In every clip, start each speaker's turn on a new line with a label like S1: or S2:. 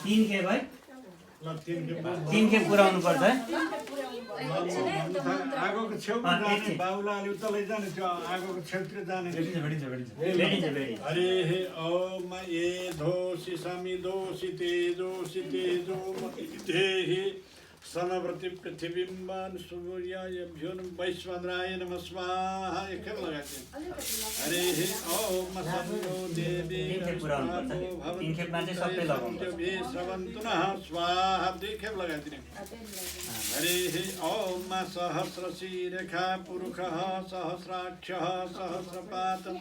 S1: 3 खेप है
S2: ल 3 खेप
S1: 3 खेप पुर्याउनु पर्छ है
S2: आगोको छेउमा जाने बाउला अलि उता लैजाने त्यो आगोको छेउतिर जाने
S1: भेटिन्छ
S2: हरे हे ओम ए धो सिसामी दो सिते जो मतिदेहि सनव्रति पृथ्वीम्बान सूर्याय भ्योन वैश्वानराय नमः स्वाहा एक खेप लगाते हरे हे ओम सन्नो देवी
S1: तीन खेपमा चाहिँ सबै लगाउनु
S2: श्रवन्तुनः स्वाहा 2 खेप लगाइदिने हरे हे ओम सहस्रशीरेखा पुरुषः सहस्राक्षः सहस्रपातं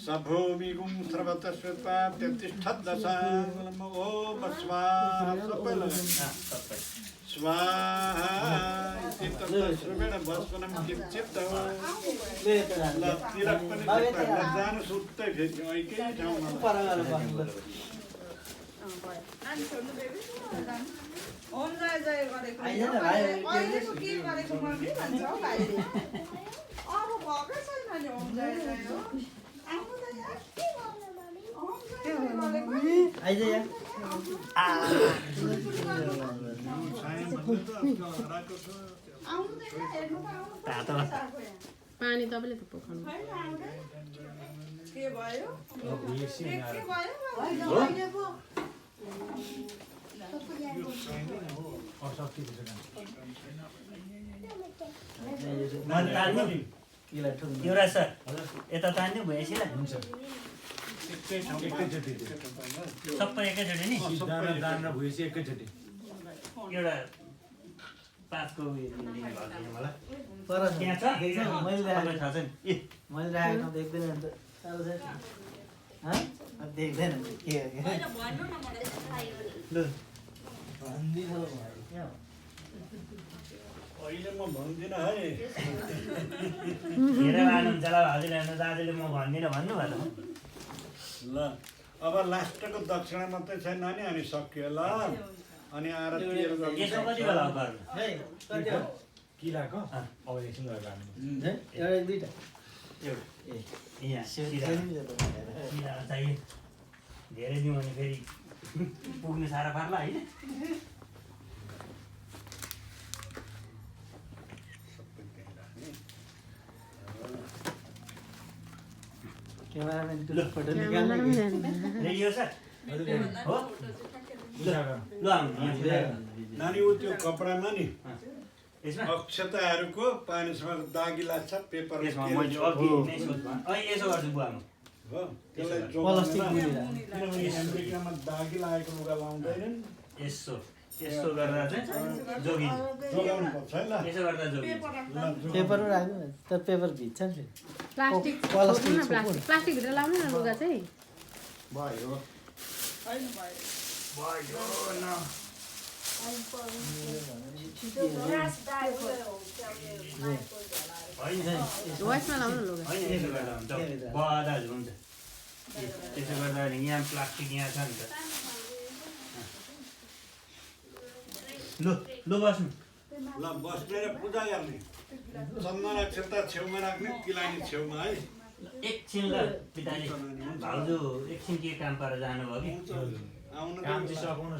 S2: सभूमिगुं स्रवतश्रुत्वा तिष्ठद्दशाङ्गुलम् ओम स्वाहा सबै लगाइदिने स्वाहा चित्तश्रवेण भस्मनं किञ्चित् ल तिलक पनि जानु सुत्तै फेरि एकै ठाउँमा
S3: ओम जय जय गरेको अहिलेको के गरेको मम्मी भन्छ हौ भाइले अब भएकै छैन नि ओम जय जय हो आउनु त यार के गर्नु मम्मी ओम जय जय गरेको
S4: आइज यहाँ
S3: आउनु त यहाँ हेर्नु त आउनु
S5: पानी तपाईँले त पोखाउनु
S3: के भयो के भयो
S1: युवराज सर यता तान्नु भएपछि हुन्छ सबै एकैचोटि नि एउटा 5 को मलाई त्यहाँ छ
S4: मैले
S1: थाहा छ नि
S4: राखेको देख्दैन अन्त देख्दैन के लु
S2: अहिले म भन्दिनँ है
S1: हेरेर लानुहुन्छ ल हजुरले हेर्नु दाजुले म भन्दिनँ भन्नुभयो
S2: ल अब लास्टको दक्षिणा मात्रै छैन नि अनि सक्यो ल अनि आरती
S1: यसो कति बेला गर्नु
S4: किलाको
S1: अब एकछिन गरेर
S4: एउटा दुईटा
S1: यहाँ चाहियो धेरै दिउँ भने फेरि पुग्नु साह्रो पार्ला होइन
S4: क्यामेराम्यान फोटो निकाल्ने
S1: रेडी हो सर हो ल
S2: नानी ऊ त्यो कपडामा नि
S1: यसमा
S2: अक्षताहरूको पानीसँग दागी लाग्छ पेपर
S1: यसमा मैले अघि नै सोध्नु यसो गर्छु बुवामा
S2: हो त्यसलाई
S4: प्लास्टिक
S2: किनभने अमेरिकामा दागी लागेको लुगा लाउँदैनन्
S1: यसो यसो गरेर चाहिँ जोगिन्छ
S2: जोगाउनु पर्छ है ल
S1: यसो गर्दा जोगिन्छ
S4: पेपरमा राख्नु तर पेपर भिज्छ नि
S5: प्लास्टिक
S4: प्लास्टिक
S5: प्लास्टिक भित्र लाउनु न लुगा चाहिँ
S2: भयो
S1: भयो न
S5: वाइसमा लाउनु लुगा
S1: होइन यसो गर्दा हुन्छ बदाजु हुन्छ त्यसो गर्दा यहाँ प्लास्टिक यहाँ छ नि त लु लु बस्नु
S2: ल बस्ने र पूजा गर्ने चन्दन अक्षता छेउमा राख्ने किलानी छेउमा है
S1: एकछिन ल पिताजी भाउजू एकछिन के काम पारेर जानुभयो कि
S2: आउनु
S4: काम चाहिँ सघाउनु